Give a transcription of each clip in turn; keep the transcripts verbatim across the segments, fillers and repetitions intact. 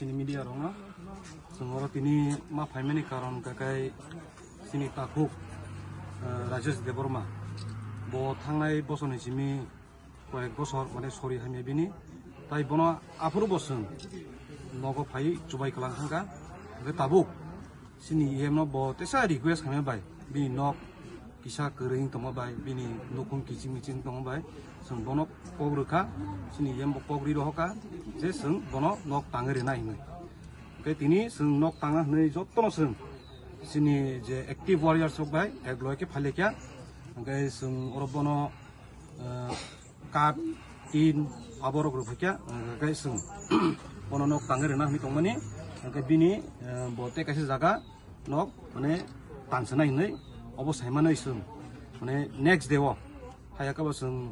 Chini media rokno chwng oro tini ma phaimani karon kakai chini takhuk, eh, Rajesh Debbarma, bo thangnai bosoni simi koyek bosor mane sori hamya bini, tai bono aphuru bo chwng nogo phai chubai kwlang thangkha. Hwnkhe tabuk chini E M no bo tesa request hamya bai, bini nok kisa kwrwi wng tongma bai, bini nukhung kiching miching tongma bai, chwng bono kok rwkha, chini E M bo kok ri rohorkha je chwng bono nok tangwi rwna hinwi. Hwnkhe tini chwng nok tanga hinwi jotono chwng chini je active warriors rok bai ek loi khe phailaikha. Hwnkhe chwng oro bono, eh, kath, tin, aborok rwphaikha, eh, hwnkhe chwng bono nok tangwi rwna hinwi tongmani, hwnkhe bini, eh, bo tei kaisa jaga nok mane tansana hinwi obo saimanwi chwng mane next day o hayakhe bo chwng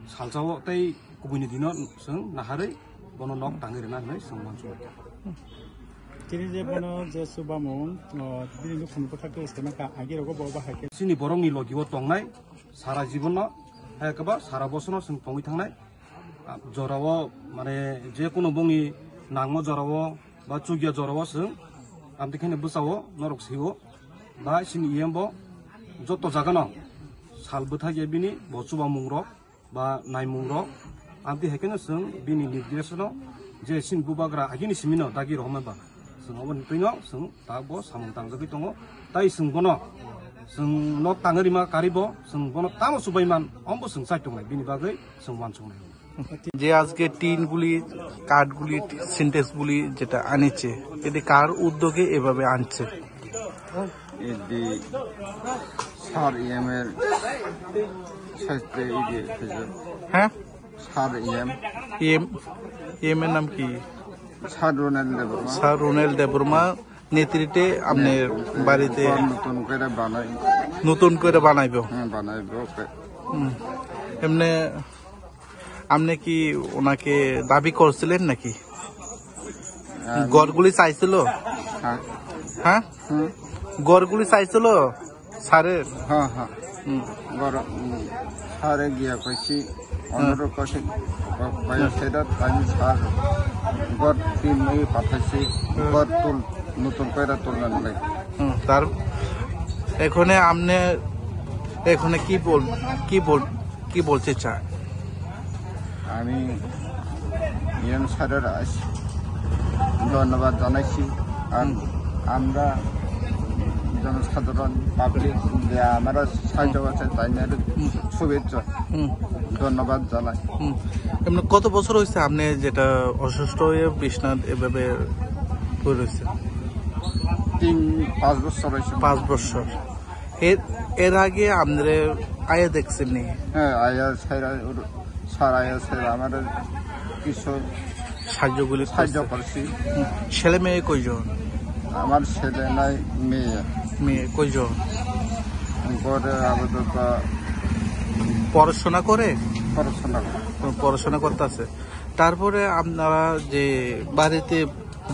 salsa o tei kubuni dino chwng naharwi bono nok tangwi rwna hinwi chwng uansukha. Tini je bono je chubamung, o, bini nukhungni bwkhak tei se mangkha, agi rogo bo bahai khe. Chini borokni logi o tongnai sara jibon no, hai khe ba sara bosor no chwng tongwi thangnai. Ah, jora o mane je kono bongni nangma jora o ba chukya jora o chwng amtwi khe bwsa o norok si o ba chini E M bo joto jaga no sal bwthai ya bini bo chubamung rok ba naimung rok. Amtwi hai kheno chwng bini nirdesh no je chini bubagra agini simi no dagi rohorma ba chwng oboni twi no chwng ta bo samung tangjagwi tongo. Tai chwng bono chwng nok tangwi rima kari bo chwng bono tamo chubai man ombo chwng chai tongnai bini bagwi chwng uansuknai. যে আজকে টিনগুলি, কাঠগুলি, সিনটেক্সগুলি যেটা আনেছে, এটি কার উদ্যোগে এভাবে আনছে? এটি স্যার ইএম এর সাথে এই যে হ্যাঁ। Sir EM. ইএম, ইএম এর নাম কি? স্যার রোনেল দেববর্মা। স্যার রোনেল দেববর্মা নেতৃত্বে আপনি বাড়িতে নতুন করে বানাই। নতুন করে বানাইবো। হুম, বানাইবো। হুম। এমনি আপনি কি ওনাকে দাবি করছিলেন নাকি? আমি ঘরগুলি চাইছিল? হ্যাঁ। হ্যাঁ? হুম। ঘরগুলি চাইছিল স্যারের? হ্যাঁ, হ্যাঁ। হুম। ঘর, উম, স্যারে গিয়া কইছি, হ্যাঁ। অনুরোধ করছি, ক-, কয়ে হ্যাঁ। সেটা আমি স্যার ঘর তিন মেয়ে পাঠাইছি, হ্যাঁ। ঘর তুল, নতুন করে তুলনা লাগে। হুম, তার এখানে আপনি এখানে কি বল-, কি বল-, কি বলতে চায়? আমি ইএম স্যারের আস-, ধন্যবাদ জানাইছি। আর হুম। আমরা জনসাধারণ, পাবলিক, যে আমরা সাহায্য করছে, তাই নিয়ে হুম। শুভেচ্ছা, হুম। ধন্যবাদ জানাই। হুম। এমনি কত বছর হয়েছে আপনি যেটা অসুস্থ হয়ে বিছনাত এভাবে পড়ে রয়েছে? তিন, পাঁচ বছর হয়েছে। পাঁচ বছর। এর, এর আগে আপনারা আয়া দেখছেন নি? হ্যাঁ, আয়া স্যার, স্যার আয়া স্যার আমাদের কিছু সাহায্যগুলি সাহায্য করছে। করছি। হুম। ছেলে মেয়ে কয়জন? আমার ছেলে নাই, মেয়ে। মেয়ে কয়জন? ঘরে আপাতত পড়াশোনা করে? পড়াশোনা করে। ও, পড়াশোনা করতেছে। তারপরে আপনারা যে বাড়িতে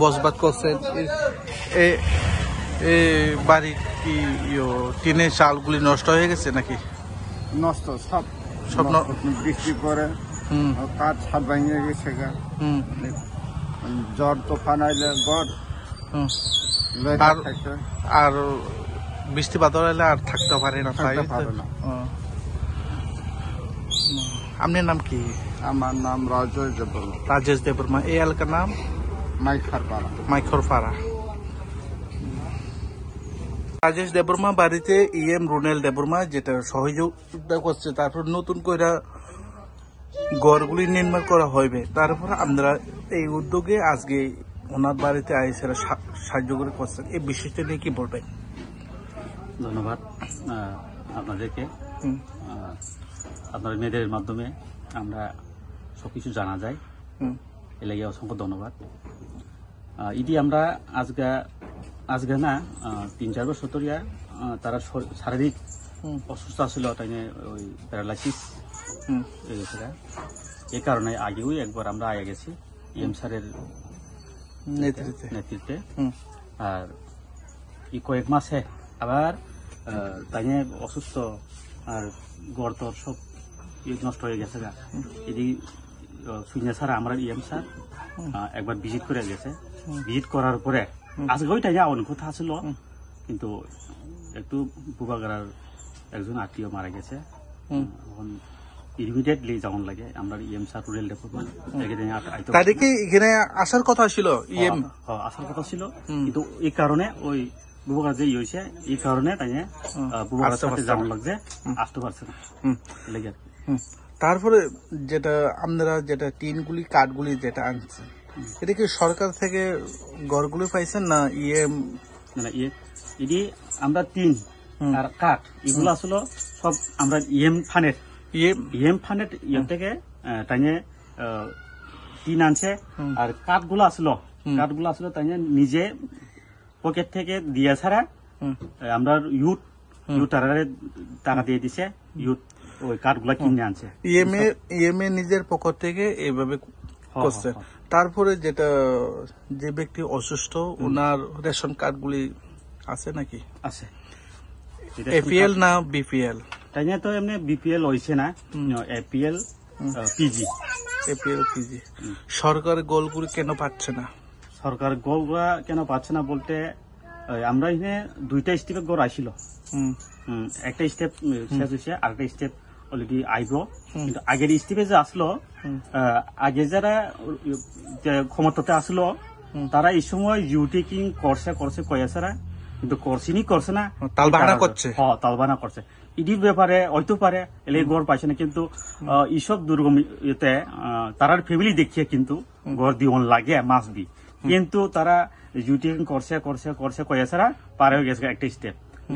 বসবাস করছেন, এ, এ, এ বাড়ির কি, ইয়ো, টিনের চালগুলি নষ্ট হয়ে গেছে নাকি? নষ্ট, সব সব ন-, নষ্ট। বৃষ্টি পড়ে, হুম। কাঠ ছাদ ভেঙে গেছে গা। হুম। ঝড় তুফান আইলে ঘর হুম। লয়ে আর, থাকতে। আর বৃষ্টি বাদল এলে আর থাকতে পারে না, থাকতে তাই তো? পারে না। ও। হুম। আপনার নাম কি? আমার নাম রাজেশ দেববর্মা। রাজেশ দেববর্মা। এই এলাকার নাম? মাইখরপাড়া। মাইখরপাড়া। রাজেশ দেববর্মা বাড়িতে ইএম রুনেল দেববর্মা যেটা সহযোগিতা করছে, তারপর নতুন করে ঘরগুলি নির্মাণ করা হবে। তারপর আমরা এই উদ্যোগে আজকে ওনার বাড়িতে আইসে সা-, সাহায্য করে করছেন। এই বিষয়টা নিয়ে কি বলবেন? ধন্যবাদ, আহ, আপনাদেরকে। হুম। আহ, আপনাদের মেয়েদের মাধ্যমে আমরা সবকিছু জানা যায়। হুম। এর লাগি অসংখ্য ধন্যবাদ। আহ, ইদি আমরা আজকে, আজকে না, আহ, তিন চার বছর ধরিয়া, আহ, তারা শর-, শারীরিক হুম। অসুস্থ আছিল, তাই নিয়ে ওই প্যারালাইসিস হুম। হয়ে গেছে। এই কারণে আগেও একবার আমরা আয়া গেছি ইএম স্যারের নেতৃত্বে। নেতৃত্বে। হুম। আর এই কয়েক মাসে আবার, আহ, তাই নিয়ে অসুস্থ আর ঘর টর সব ইয়ে নষ্ট হয়ে গেছে গা। হুম। এদি তো সুইনা স্যার, আমরা ইএম স্যার, হুম। আহ, একবার ভিজিট করে গেছে। হুম। ভিজিট করার পরে হুম। আজকে ওই টাইমে আমার কথা ছিল, হুম। কিন্তু একটু বুবাগারার একজন আত্মীয় মারা গেছে। হুম। এখন ইমিডিয়েটলি যেমন লাগে, আমরা ইএম স্যার রুরাল ডেভেলপমেন্ট হুম। এখানে আ-, আইতে তাহলে কি এখানে আসার কথা ছিল ইএম? হ্যাঁ, হ্যাঁ, আসার কথা ছিল, হুম। কিন্তু এই কারণে ওই বুবাগার যে ইয়ে হয়েছে, এই কারণে তাই, হুম। আহ, বুবাগার আসতে সাথে পারছে যেমন না। লাগছে, হুম। আসতে পারছে না। হুম। লেগে আর কি। হুম। তারপরে যেটা আপনারা যেটা টিনগুলি, কাঠগুলি যেটা আনছেন, হুম। এটা কি সরকার থেকে ঘরগুলি পাইছেন না ইএম? না, না, ইয়ে, এটি আমরা টিন হুম। আর কাঠ, এগুলো হুম। আসলে সব আমরা ইএম ফান্ডের, ইএম? ইএম ফান্ডের ইয়ে হুম। থেকে, আহ, তাইনে, আহ, টিন আনছে, হুম। আর কাঠগুলো আসলো, হুম। কাঠগুলো আসলো তাইনে নিজে পকেট থেকে দিয়া ছাড়া, হুম। আহ, আমরা ইউথ, হুম। ইউথ তারারে টাকা দিয়ে দিছে, ইউথ ওই কাঠগুলো কিনে আনছে। ইএমএ, ইএমএ নিজের পকেট থেকে এইভাবে হ্যাঁ, করছে। হ্যাঁ, হ্যাঁ। তারপরে যেটা, যে ব্যক্তি অসুস্থ, হুম। ওনার রেশন কার্ডগুলি আছে নাকি? আছে। এটা রেশন এপিএল কার্ড না বিপিএল? তাই নিয়ে তো এমনি বিপিএল হইছে না, হুম। এপিএল, হুম। আহ, পিজি। APL, PG. হুম। সরকার ঘরগুলি কেন পাচ্ছে না? সরকার ঘরগুলা কেন পাচ্ছে না বলতে, ওই আমরা এখানে দুইটা স্টেপে ঘর আসছিল। হুম। হুম, একটা স্টেপ, উম, হুম। শেষ হয়েছে, আরেকটা স্টেপ অলরেডি আইব। হুম। কিন্তু আগের স্টেপে যে আসলো, হুম। আহ, আগে যারা, উম, যে ক্ষমতাতে আসলো, হুম। তারা এই সময় ইউটিকিং করছে, করছে কয়েছে না, কিন্তু করছেনি, করছে না। ও, তালবাহানা এই কারণে। করছে। হ্যাঁ, তালবাহানা করছে। ইডির ব্যাপারে হইতে পারে, এলে হুম। ঘর পাইছে না, কিন্তু, হুম। আহ, এইসব দুর্গম ইয়েতে, আহ, তারার ফ্যামিলি দেখিয়ে কিন্তু হুম। ঘর দিওন লাগে, মাস্ট বি। হুম। কিন্তু তারা ইউটিকিং করছে, করছে, করছে কয়েছে না, পারে হয়ে গেছে একটা স্টেপ। হুম।